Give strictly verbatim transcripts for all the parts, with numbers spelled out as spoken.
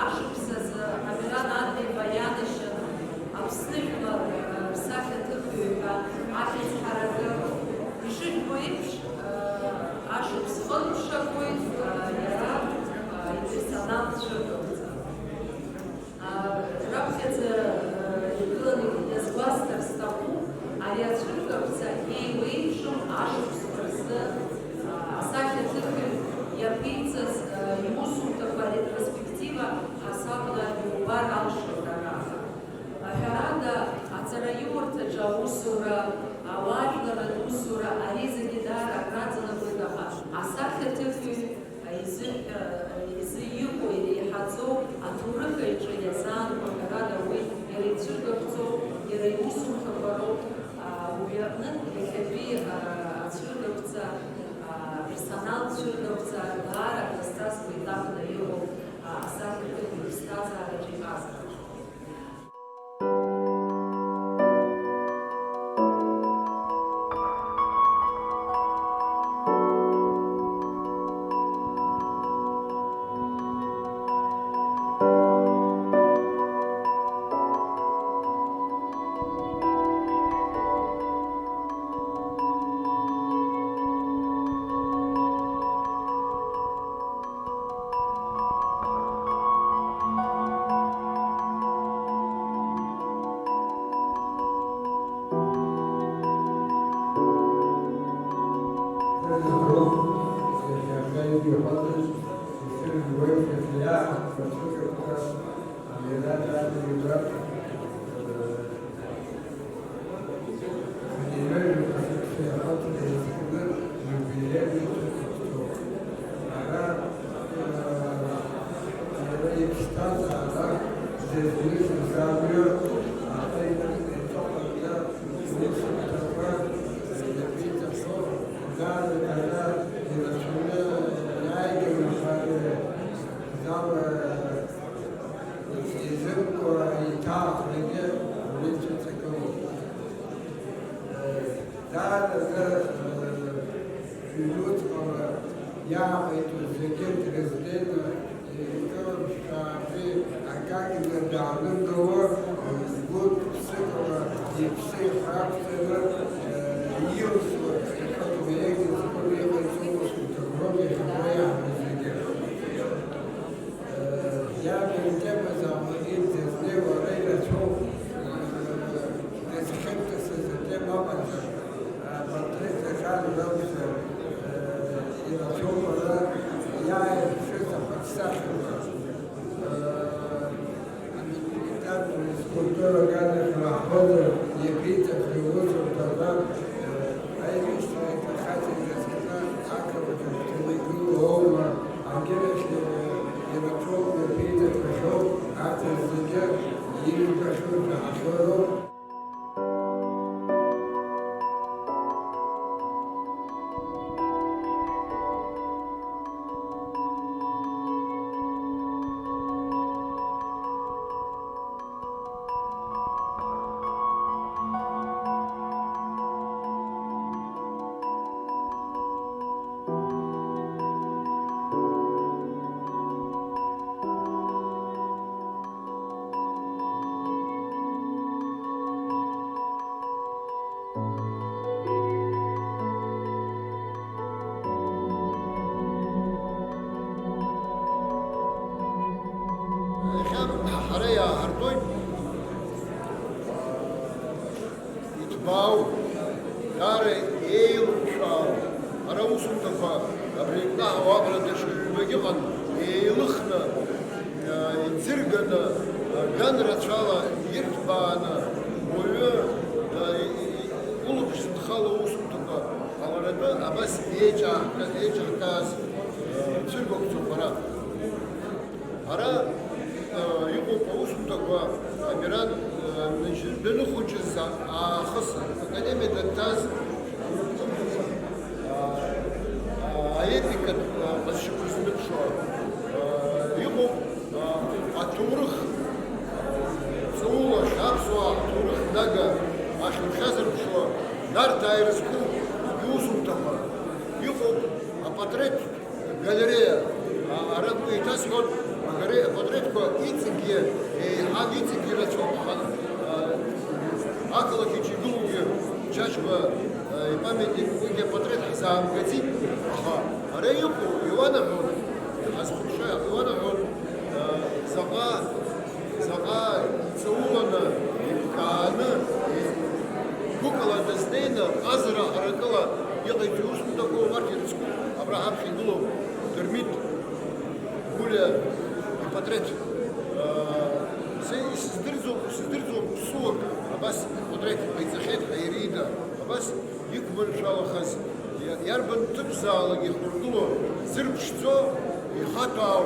Ашықәс азы Амиран Адлеиба ианашьан Аԥсны жәлар рсахьаҭыхҩы ҳәа ахьӡ ҳаракы. Ишыжәбо еиԥш, ашықәс хыркәшақәоит иара иперсонал цәыргақәҵа. Раԥхьаӡа иргыланы иазгәасҭар сҭахуп, ари ацәыргақәҵа еиуеиԥшым ашықәсқәа рзы асахьаҭыхҩы иаԥиҵаз иусумҭақәа ретроспектива ҳасабла иубар алшоит ара. Ҳәарада, аҵараиурҭаҿы аусура, ауаажәларратә усура, ари зегьы даара акраҵанакуеит, аха асахьаҭыхҩы изы, изы иҟоу, иреиҳаӡоу аҭоурых аҿы иазаанхо, ҳәарада, уи иара ицәыргақәҵоу, иара иусумҭақәа роуп. А, убри аҟнытә, иахьатәи, а, ацәыргақәҵа, а, аперсонал цәыргақәҵа даара дазҵазкуа етапны иҟоу, а, асахьаҭыхҩы иԥсҭазаараҿы иҟазаара. Ара, э, иара иԥсҭазаара дызныжьыз амҩа аҟынтә еиҭаҟаҵа иусумҭақәа иаԥиҵахьоу, даараӡа ирацәаны иааиганы зал, э, изымкуа еиҭаахгьы уи цәыҵагылоуп. Даараӡа, э, ҩнуҵҟала иааҟаиҵо зегьы Дрезден икылԥшаафеи акакьны даанымгыло, гәык-ԥсыкала иԥсы ихы ақәҵаны, э, илсуа, ихатә проект зқәым иҟаиҵо усумҭақәоуп иахьатәи иаҳбо зегьы. Иаб итемаз ауаҩы дызнеиуа ара ирацәоуп, дызхьымӡацыз атема ыҟаӡам, апатрициа ракәзар, ирацәоуп ара иааирԥшыз апатсахьақәа. Амедиатор скульптура аганахь лаҳбозар, иаԥиҵахьоу усурҭақәа, аибашьра иҭахаз иразҟны ақалақь ахь дҭаны игылоу аума, агьырахь ирацәоуп иаԥиҵахьоу, арҭ зегьы ирбахьоу шәаҳахьоу роуп. Иахьа ҳара иааҳартуеит, иҭбаау, даара еилушәаау. Ара усумҭақәа абри кнаҳау абра даҽа ҩбагьы ыҟан, еилыхны, иӡырганы, ган рацәала ирҭбааны, уаҩы, улаԥш зыдхало усумҭақәа ҟаларатәы абас еиҿаҳка-, еиҿаҳкааз, цәыргақәҵоуп ара. Ара, э, иҟоуп аусумҭақәа, Амиран, э, данхәыҷыз аахыс академиа данҭаз, э, аепикатә, э, ҟазшьақәа зныԥшуа, э, иҟоуп, э, аҭоурых, ҵаула аԥсуаа ҳҭоурых нага ахьынхьазырԥшуа, Нарҭаа ирызку иусумҭақәа, иҟоуп апатреҭ галереиа, а, ара уи еиҭасҳәоит, агалереиа, апатреҭ Иҵегьгьы еиҳан, иҵегьгьы рацәоуп, аха, э, ақалақь аҿы игылоугьы Чачба, э, ипамятник, уигьы апатреҭ ҳзаамгаӡеит, аха ара иҟоу иуанаҳәон, ҳазхәаԥшуа иуанаҳәон, э, заҟа, заҟа иҵауланы, иԥкааны, гәыкала дызнеины, ҟазара ҳаракыла иҟаиҵо иусқәа такоу убарҭ ирыцкуп, абра ҳаԥхьа игылоуп Дырмит Гәлиа ипатреҭ. Са исыздырӡом, исыздырӡом ԥсуак абас ипатреҭ ҟаиҵахьеит ҳәа ирида, абас иқәманшәалахаз, иа-, иарбан ҭыԥзаалак ихургыло, зырԥшӡо, ихаҭәаау,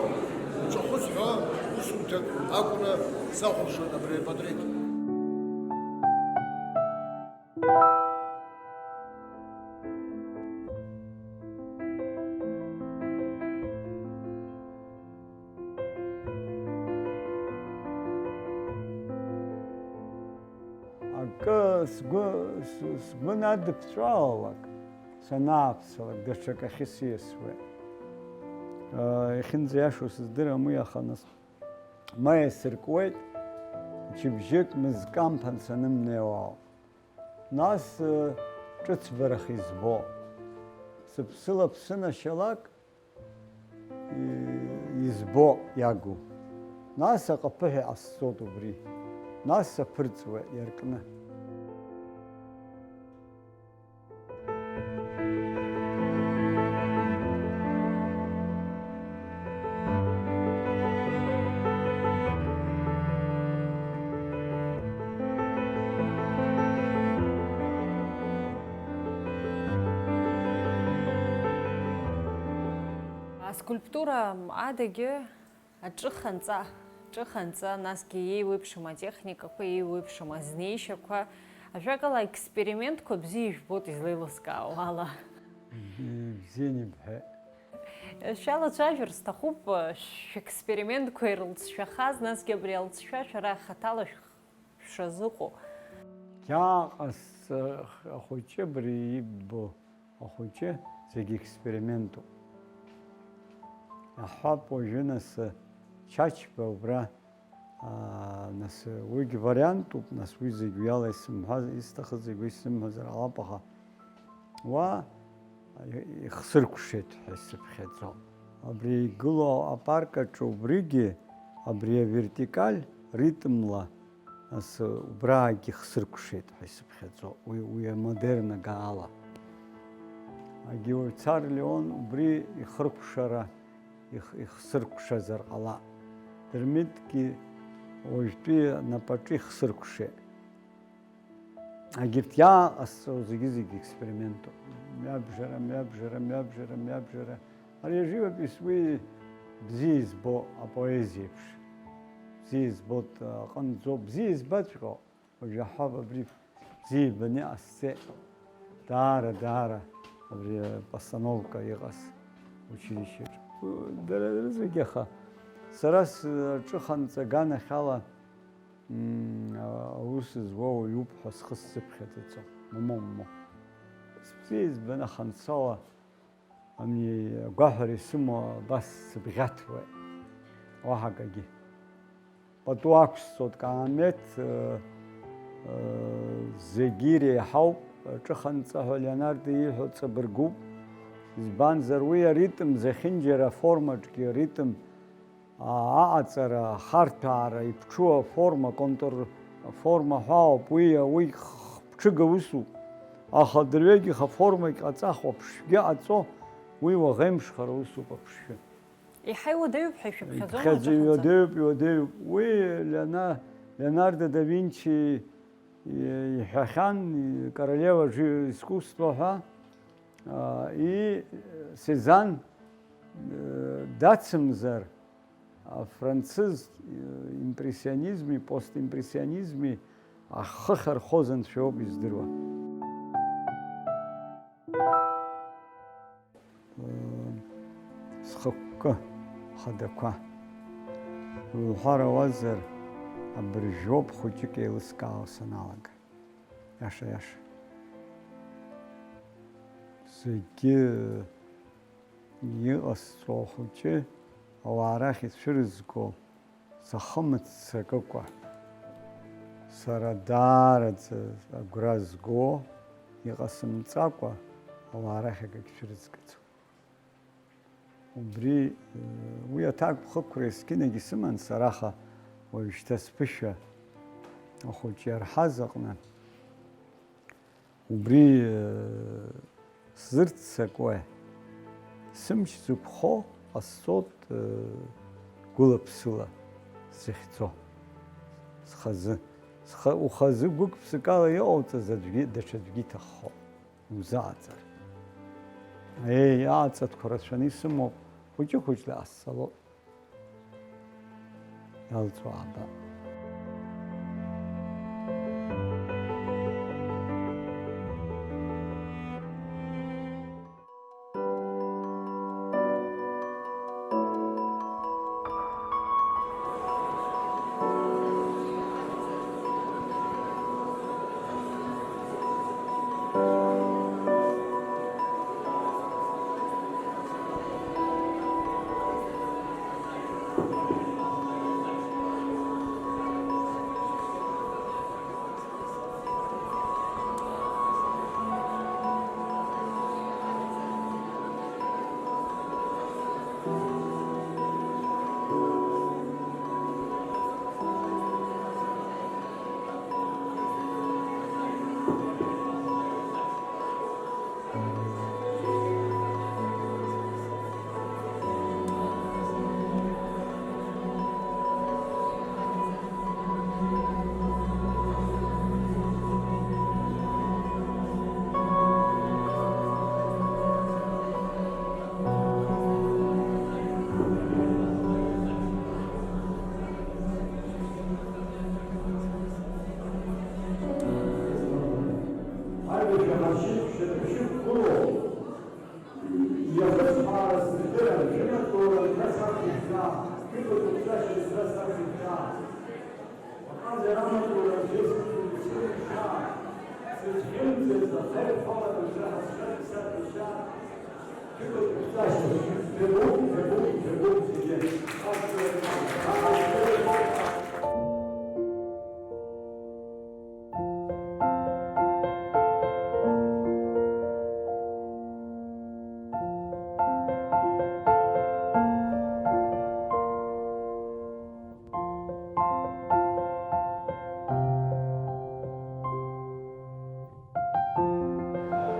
уҿахәыс ҳәа усумҭак акәны сахәаԥшуан абри ипатреҭ. Акы сгәы, с-, сгәы надыԥҵәалалак, санааԥсалак, даҽакахьы сиасуеит. Иахьынӡаиашоу сыздырам уи, аха нас ма иасыркуеит, мчыбжьык мызкы амԥан санымнеиуа ауп. Нас, э, ҿыцбарах избо. Сыԥсыла ԥсынашьалак, и-, избо иагу. Нас аҟыԥыҳәа иҟасҵоит убри. Нас саԥырҵуеит иаркны. Аскульптура адагьы аҿыханҵа, ҿыханҵа, насгьы еиуеиԥшым атехникақәа, еиуеиԥшым азнеишьақәа, ажәакала, аекспериментқәа бзиа ижәбоит излеилыскаауа ала. Бзиа, бзианы ибҳәеит. Шәалацәажәар сҭахуп, шәекспериментқәа ирылҵшәахаз, насгьы абри алҵшәа шәара хаҭала шәх-, шәшазыҟоу. Иааҟасҵа ахәыҷы абри иббо ахәыҷы зегь експериментуп. Аҳәап уажәы нас Чачба убра Аа, нас, уигь вариантуп, нас, уи зегь уи ала исымҳәаз, исҭахыз зегь уи сзымҳәазар ҟалап, аха уа ихсыркәшеит ҳәа исыԥхьаӡо. Абри игылоу апарк аҿы убригьы, абри авертикаль ритмла, нас, убраагьы ихсыркәшеит ҳәа исыԥхьаӡо, уи, уи амодерн агаала. Агеоцар Леон убри ихыркәшара их-, ихсыркәшазар ҟалап. Дырмитгьы уажәтәи анапаҿы ихсыркәшеит. Егьырҭ иааҟасҵо зегьы-зегьы експериментуп. Мҩабжара, мҩабжара, мҩабжара, мҩабжара. Ари аживопись уи бзиа избо апоезиеиԥш. Бзиа избо аҟынӡоуп, бзиа избаҵәҟьоуп. Уажәы аҳәап абри бзиа ибаны иҟасҵеит. Даара, даара абри апостановка иҟаз училищеҿы. Дара рызегьы, аха сара сҿыханҵа аганахьала, м, аус зуа уаҩуп ҳәа схы сзыԥхьаӡаӡом. Момо, момо. Сбзиа избаны аханцала Ани агәаҳәара исымоу абас сыбӷьаҭуеит, уаҳа акагьы. Пату ақәсҵоит, Каамеҭ, э, э, зегьы иреиҳауп, аҿыханҵа ҳәа Леонардо ииҳәо ҵабыргуп. Избанзар, уи аритм зехьынџьара аформаҿгьы аритм А-, аҟаҵара, ахарҭәаара, иԥҽу аформа, контур аформа ҳәа ауп, уи, уи х-, ԥҽыга усуп. Аха дырҩегьых аформагь ҟаҵахуа, ԥшшәгьы ҟаҵо, уи уаӷеимшхара усуп аԥшшәы. Еиҳа иуадаҩуп ҳәа ишәыԥхьаӡома? Иԥхьаӡо аҿыханҵа? Иуадаҩуп, иуадаҩуп. Уи Леона-, Леонардо да Винчи и-, иҳәахьан, и-, королева жи-, искусства ҳәа, а, и Сезанн, э, дацымзар, Афранцыз, э, импрессионизми, постимпрессионизми ахы хьархоз анцәа иоуп издыруа. Э, схықәкы хадақәа. Уҳәар ауазар, абыржәоуп хәыҷык еилыскаауа саналага. Иаша, иаша. Зегьы иҟасҵо ахәыҷы ауаа рахь ицәырызго, Сахы мыццакыкәа, сара даараӡа агәра зго, иҟасымҵакәа, ауаа рахь акагь шәырыцкыцуам. Убри, э, уи аҭакԥхықәра есқьынагь исыман сара, аха уажәшьҭа сԥышәа ахәыҷ иарҳаз аҟны. Убри, э, сзырццакуеи? Сымч зықәхо ҟасҵоит, э, гәылаԥсыла сзыхьӡо. Схазы, сха-, ухазы гәык-ԥсыкала иҟауҵаз аӡәгьы, даҽаӡәгьы иҭаххо узааӡар. Еи, ааҵатәқәа рацәаны исымоуп, хәыҷы-хәыҷла иҟасҵалоит. Иалҵуа аабап. Аибашьра ҳазшьит шәара шәықәгылоу, иахысҳәаара сыздырам, шәымаҵура нцәа сақәшәшәа, шәыгәыҭыԥсашьа нцәа сақәшәшәа. Аҟазара амаҵура нцәа исықәшәшәа, сызхьымӡаз ахаирхәалара нцәа ҳазшаз исақәшәшәа.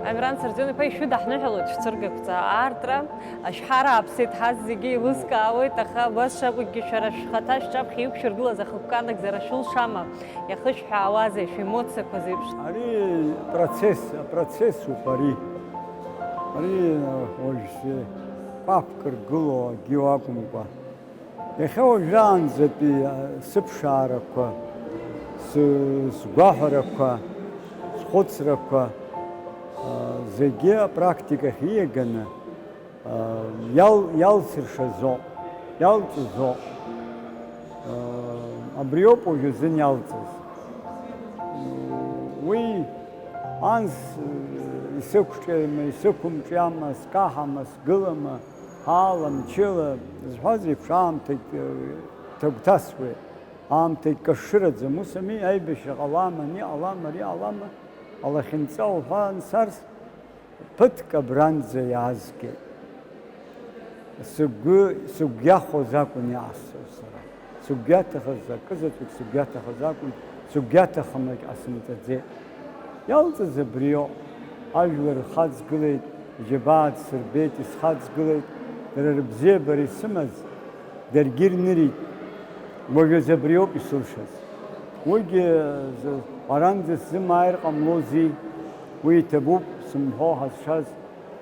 Амиран Сарӡион-иԥа, ишәыдаҳныҳәалоит шәцәыргақәҵа аартра. Ашәҳәара ааԥсеит, ҳазегьы еилыскаауеит, аха абас шакәыкгьы шәара шәхаҭа шәҿаԥхьа иқәшәыргылаз ахықәкы анагӡара шәылшама? Иахышәҳәаауазеи, шәемоциақәа зеиԥш? Ари процесс, апроцессуп ари. Ари, э, уажә, э, кәаԥк ргыло акгьы акәымкәа. Иахьа уажәраанӡатәи, а, сыԥшаарақәа, сы-, сгәаҳәарақәа, схәыцрақәа, а, зегьы апрактикахь ииаганы, а, иал-, иалсыршазоуп, иалҵызоуп. А, абриоуп уажәазын иалҵыз. Уи анс, исықәҿиама, исықәымҿиама, скаҳама, сгылама, Ала, мчыла зҳәаз еиԥш, аамҭагь, э, ҭагәҭасуеит, аамҭагь кашшыраӡам, ус ами, аибашьра ҟалама, ани ҟалама, ари ҟалама, алахьынҵа уҳәа ансарс, ԥыҭк абранӡа иаазгеит. Сыгәы, сыгәгьахоз акәын иаасҭоз сара. Сыгәгьаҭахаз, акызаҵәык сыгәгьаҭахаз акәын, сыгәгьаҭахамлак ҟасымҵаӡеит. Иалҵыз абриоуп, ажәлар рхаҵгылеит, иџьабаа дсырбеит, исхаҵгылеит, дара рыбзиабара исымаз, даргьы ирнырит, уажәазы абриоуп исылшаз. Уигьы, з-, аранӡа сзымааир ҟамлози, уи иҭабуп сымҳәо ҳазшаз,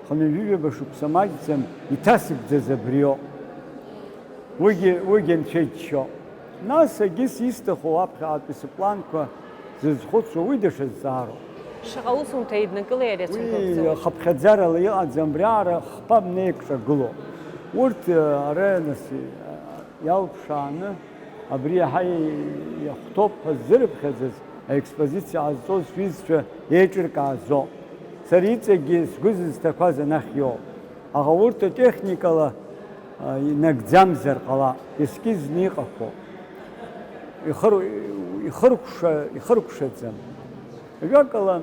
хынҩажәижәаба шықәса маҷӡам иҭасыгӡаз абриоуп. Уигьы, уигьы анцәа иџьшьоуп. Нас егьыс исҭаху аԥхьаҟатәи сыпланқәа зызхәыцуа уи даҽа зҵаароуп. Шаҟа усумҭа еиднакылеи ари ацәынхаҩ? Уи хыԥхьаӡарала иҟаӡам, абриаҟара хԥа бнеи икҿагылоуп. Урҭ, ара, нас, иалԥшааны, абри иаҳа иахәҭоуп ҳәа ззырыԥхьаӡаз аекспозициа ҟазҵоз сҩызцәа еиҿыркаазоуп. Сара иҵегьгьы сгәы зызҭақәаз анахь иоуп. Аха урҭ атехникала, а, инагӡамзар ҟалап, ескизны иҟақәоуп. Ихыр-, ихыркәша-, ихыркәшаӡам. Ажәакала,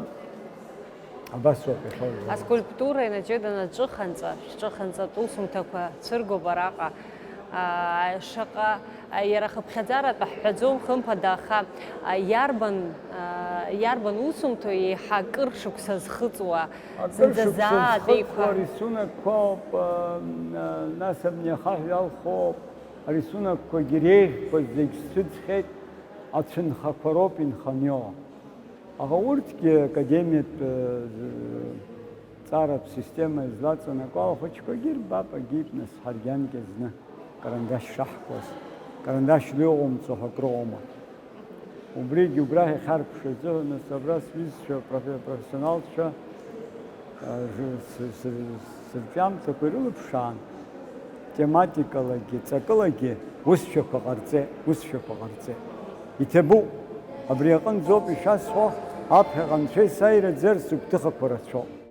абас ауп иахьа. Аскульптуреи наҷыданы аҿыханҵа, шәҿыханҵатә усумҭақәа цәыргоуп араҟа. Аа, шаҟа, аа, иара хыԥхьаӡаратәы ҳҳәаӡом, хымԥада, аха, аа, иарбан, аа, иарбан усумҭоу еиҳа акыр шықәса зхыҵуа, зынӡа заа атәеиқәа? Арисунақәа ауп, аа, нас абни ахаҳә иалху ауп. Арисунақәагьы реиӷьқәа зегь сцәыӡхьеит, ацәынхақәа роуп инханы иҟоу. Аха урҭгьы академиатә, э, ҵаратә система излаҵанакуа ахәыҷқәагьы ирбап, агьип, нас, ҳаргьы анкьа зны карандашь шаҳкуаз, карандашьла иҟоумҵо ҳәа акрыҟоума? Убригьы убрахь иахьарԥшыз азыҳәан, нас, абра сҩызцәа, профе-, профессионалцәа, а, ж-, с-, с-, сырҿиамҭақәа ирылыԥшаан, тематикалагьы, ҵакылагьы усшәақәа ҟарҵеит, усшәақәа ҟарҵеит. Иҭабуп. Абри аҟынӡоуп ишәасҳәо, аԥхьаҟа анцәа исааираӡар, сыгәҭыхақәа рацәоуп.